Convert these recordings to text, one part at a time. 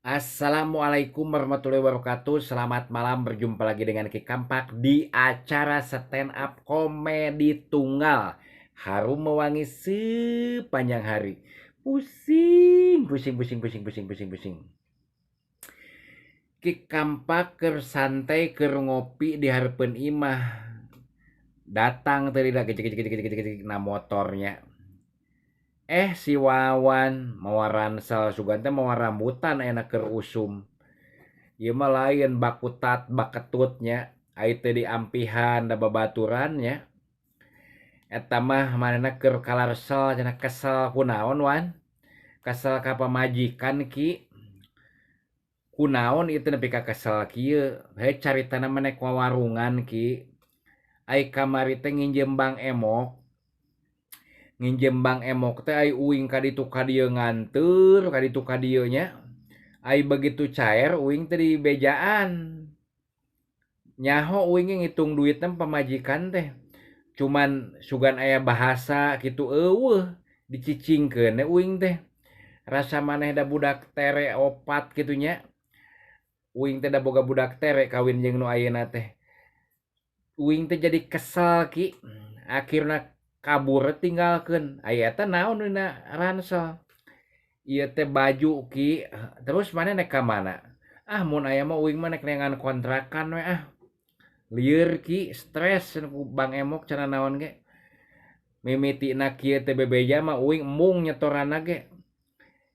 Assalamualaikum warahmatullahi wabarakatuh. Selamat malam, berjumpa lagi dengan Ki Kampak di acara stand up komedi tunggal. Harum mewangi sepanjang hari. Pusing, pusing, pusing, pusing, pusing, pusing, pusing. Ki Kampak keur santai, keur ngopi di hareupeun imah. Datang teh lila gejek gejek gejek gejek gejek na motornya. Si Wawan mawa ransel, sugan teh mawa rambutan ayeuna keur usum. Ieu mah lain bakutat baketut nya, ai teu diampihan da babaturan nya. Eta mah manehna keur kalaresel cenah, kesel kunaon, Wan? Kesel ka pamajikan, Ki. Kunaon ieu teh nepi ka kesel kieu? Heuh, caritana mah nek wawarungan, Ki. Ai kamari teh nginjem Bang Emok. Nginjem Bang Emok teh ai uing ka ditu ka dieu, nganteur ka ditu ka dieu nya. Ai begitu caer uing teh dibejaan. Nyaho uing ge ngitung duitna pamajikan teh. Cuman sugan aya bahasa kitu eueuh, dicicingkeun we uing teh. Rasa maneh da budak tere opat kitu nya. Uing teh da boga budak tere kawin jeung nu ayeuna teh. Uing teh jadi kesel, Ki. Akhirna kabur tinggalkeun. Ai eta naon dina ransel? Ieu teh baju, Ki. Terus maneh nek ka mana? Ah, mun aya mah uing mah nek neangan kontrakan we ah. Lieur, Ki, stres ku Bang Emok cenah naon ge. Mimitina kieu teh bebeja mah uing embung nyetoranna ge.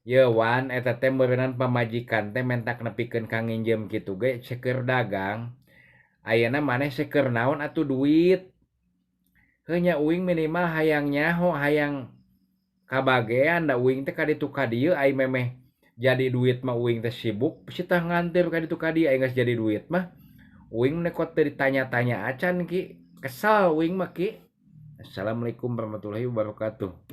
Yeuh, Wan, eta teh meureunan pamajikan teh mentak nepikeun ka nginjem kitu ge seueur dagang. Ayeuna maneh seueur naon atuh duit? Heuh nya, uing minimal hayang nyaho, hayang kabagean da uing teh ka ditu ka dieu, ai memeh jadi duit mah uing teh sibuk sitah nganteur ka ditu ka dieu, ai geus jadi duit mah uing nekot teu ditanya-tanya acan, Ki. Kesel uing mah, Ki. Assalamualaikum warahmatullahi wabarakatuh.